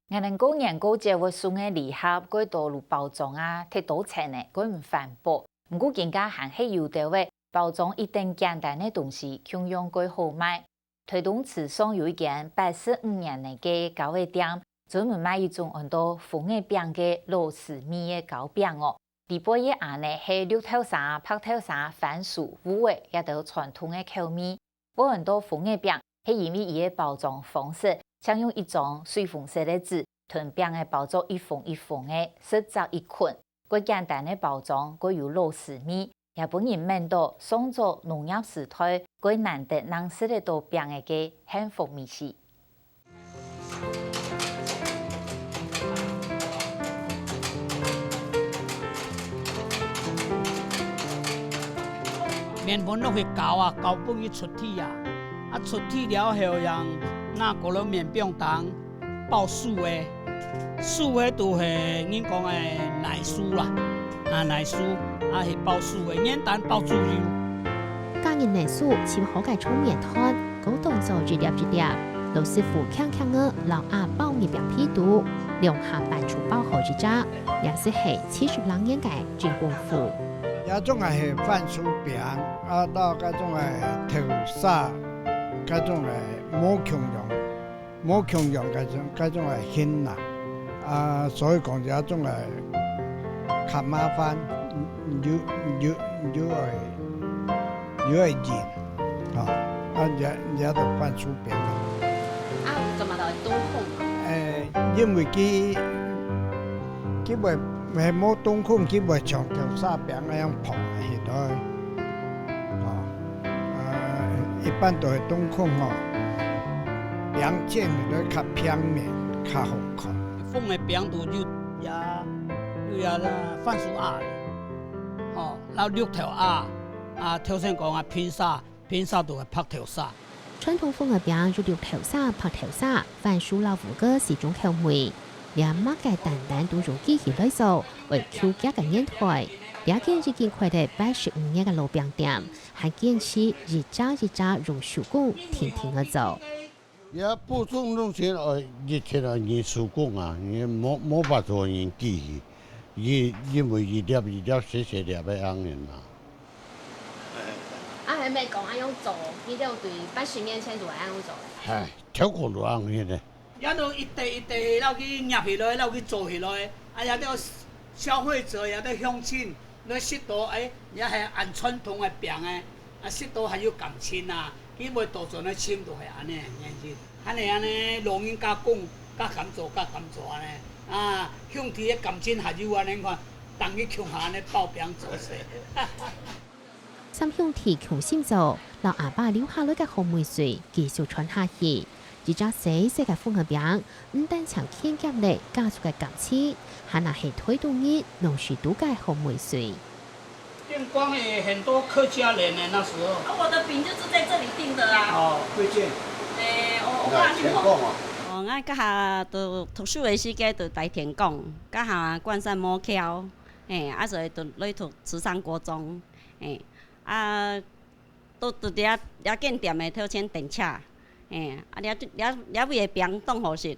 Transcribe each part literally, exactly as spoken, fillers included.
𠊎等過年過節會送个禮盒，過多摎包裝啊，忒多層呢，過毋環保。毋過今下還係有兜仔包裝一等簡單个東西，共樣過好賣。 臺東池上有一間八十五年个个糕仔店，專門賣一種安到楓仔餅个老式味个糕餅哦。裡背个餡呢係綠豆沙、白豆沙、番薯、芋仔這兜傳統个口味。會安到楓仔餅，係因為佢个包裝方式像用一張水紅色个紙，同餅仔包做一封一封个，實際一捆。 過簡單个包裝，過有老式味，也分人愐著上早農業時代過難得能食得著餅仔个幸福味緒。麵粉落去攪啊，攪分佢出忒啊，啊出忒了後，正拿過來面餅頂 包酥个，酥个就係人講个奶酥啦，啊，奶酥，啊，係包酥个，原單包豬油。加入奶酥，浸好个粗麵團，過當做一粒一粒，老師傅輕輕仔摎餡包入餅皮肚，兩下半就包好一隻，這就係七十零年个真功夫。這種係番薯餅，啊，到該種个豆沙，該種个無共樣。 無共樣該種，該種个形啦。啊，所以講這種个較麻煩，有，有，有愛，有愛研，吼，啊，這，這就番薯餅啊。啊，做麼个會中空啊？誒，因為佢，佢會，係無中空，佢會像豆沙餅那樣膨起來，吼。 啊，一般都係中空吼，餅煎起來較平面，較好看。楓个餅肚有也，有也番薯餡，吼，摎綠豆餡，啊，頭先講啊，粄沙，粄沙就係白豆沙。傳統楓仔餅有綠豆沙、白豆沙、番薯摎芋角四種口味，連麼个單單都用機器來做，愛求佳个年代。這間已經開忒八十五年个老餅店， 還堅持一隻一隻用手工定定仔做。這布種攏全愛一切愛人手工啊，你無，無法度用機器，因，因為一粒一粒細細粒个恁樣啊。啊，還無講愛用做，你兜對八十年前就愛恁樣做。唉，頭過就恁樣个。 也都一垤一垤，摎佢捏起來，摎佢做起來，啊，也都消費者，也都鄉親，來食到，誒，也係恁傳統个餅誒，啊，食到還有感情啊，佢會倒轉來尋，都係恁樣个原因。恁樣恁樣，老人家講，較敢做，較敢做恁樣，啊，兄弟个感情還有恁樣，看，逐日共下恁樣包餅做事。三兄弟共心做，摎阿爸留下來个好味緒繼續傳下去。 一隻細細个楓仔餅，毋單淨牽結了家族个感情，還也係臺東人攏食著个好味緒。電光也很多客家人呢，那時候。啊，我的餅就是在這裡訂的啊。哦，貴賤。哎，我，我爸去捧。哦，𠊎該下讀，讀書个時節就在電光，該下關山無橋，嘿，啊，所以就來讀池上國中，嘿，啊， 都，都這，這間店个頭前等車，哎，啊，這，這，這位个餅當好食。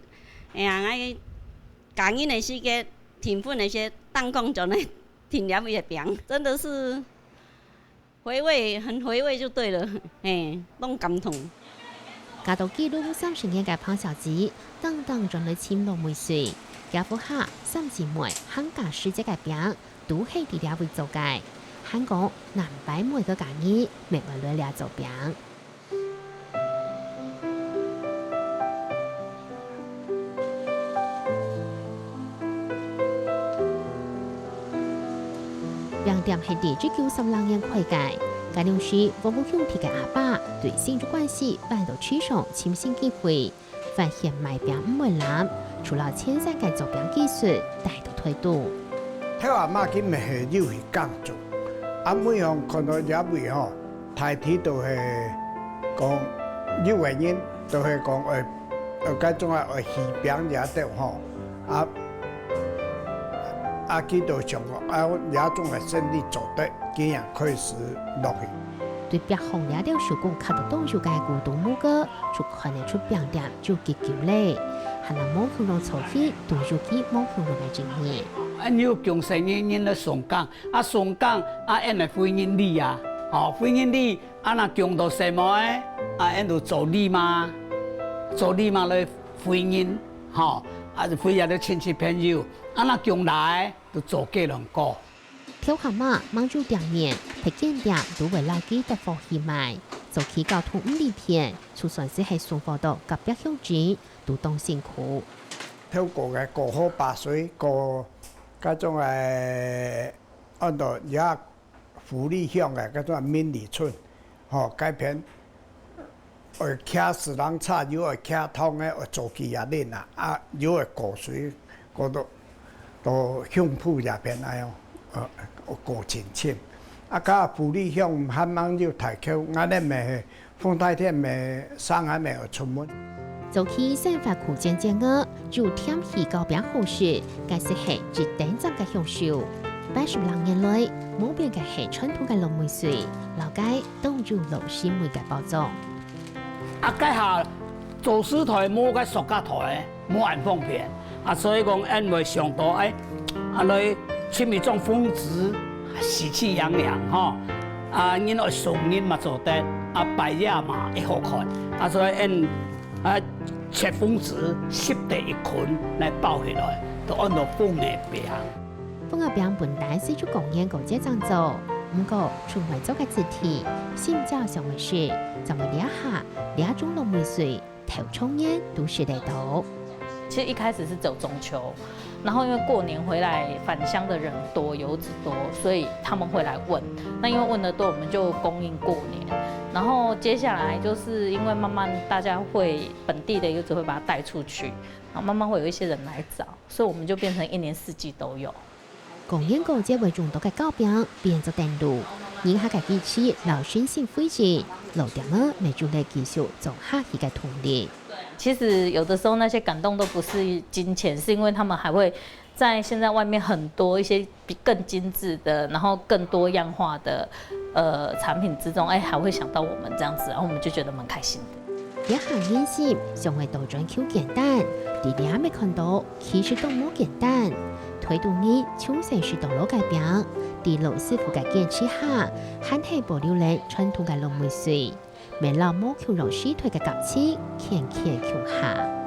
哎呀，𠊎嫁人个時節，訂婚个時，當講轉來訂這位个餅，真的是回味，很回味就對了，哎，當感動。嫁到基隆三十年个彭小姐，當當轉來尋老妹婿，厥屋下三姊妹還較食這个餅， 都係在這位做个。還講南北每個假日乜會來這做餅。餅店係在一九三六年開个，該當時，黃屋兄弟个阿爸對新竹關西搬到池上尋新機會， 發現賣餅毋會濫，就摎前山个做餅技術帶到臺東。頭阿嬤佢乜係有去耕種，啊，每項看到這位吼，大體都係講有个人都係講愛，愛該種啊，愛起餅這兜吼，啊，啊，佢都想講，啊，這種个生理做得，佢也開始落去。對壁項這兜手工刻到當有个古董模具，就看得出餅店就幾久咧。還能望向望坐去，都有佢望向望个情形。恁有降生人人來上港，啊上港啊，恁來會人禮啊，吼，會人禮啊，若降到細妹，啊恁就做禮嘛，做禮嘛來會人，吼，啊會這兜親戚朋友，啊若降倈，就做嫁郎哥。 頭下嘛，吂有店面，別間店都會拉佢搭伙去賣。早期交通毋利便，就算係送貨到隔壁鄉鎮，都當辛苦。透過个過河壩水，過該種个，安到也福利鄉个該種民利村，吼，該片 愛騎四輪車，又愛騎桶个，愛做機也輪啊，啊又愛過水，過到到胸脯這片來哦，呃，過盡深。啊，到福利鄉還吂有大橋，𠊎等乜風颱天乜山還乜愛出門。早期生活苦煎煎个，有電器交餅好食，該係一等正个享受。八十零年來，無變个係傳統个糯米碎，摎該當有老師妹个包裝。 啊該下做時代無該塑膠袋，無恁方便，啊所以講𠊎會想到，哎，啊來尋一種封紙，喜氣洋洋吼，啊人愛送人嘛做得，啊擺設嘛會好看，啊所以𠊎啊切封紙，濕忒一捆來包起來，就安到封仔餅。 封仔餅本來係有過年過節正做，毋過出外做个子弟，心照想愛食，正會這下這種糯米碎，頭長年都食得到。其實一開始是只有中秋，然後因為過年回來返鄉的人多，遊子多，所以他們會來問。那因為問得多，我們就供應過年。然後接下來就是因為慢慢大家會本地的遊子會把它帶出去，然後慢慢會有一些人來找。 所以我們就變成一年四季都有。過年過節會用到个糕餅變做等路，人客个支持摎信心輝映，老店仔乜有咧繼續做下去个動力。其實有的時候那些感動都不是金錢，是因為他們還會在現在外面很多一些比更精緻的，然後更多樣化的呃產品之中，哎，還會想到我們這樣子，然後我們就覺得蠻開心的。 這下人心想愛倒轉求簡單，在這乜看到，其實都無簡單。推動人從細食到老个餅，在老師傅个堅持下，還係保留了傳統个糯米碎，乜摎無共樣時代个交情，牽牽共下。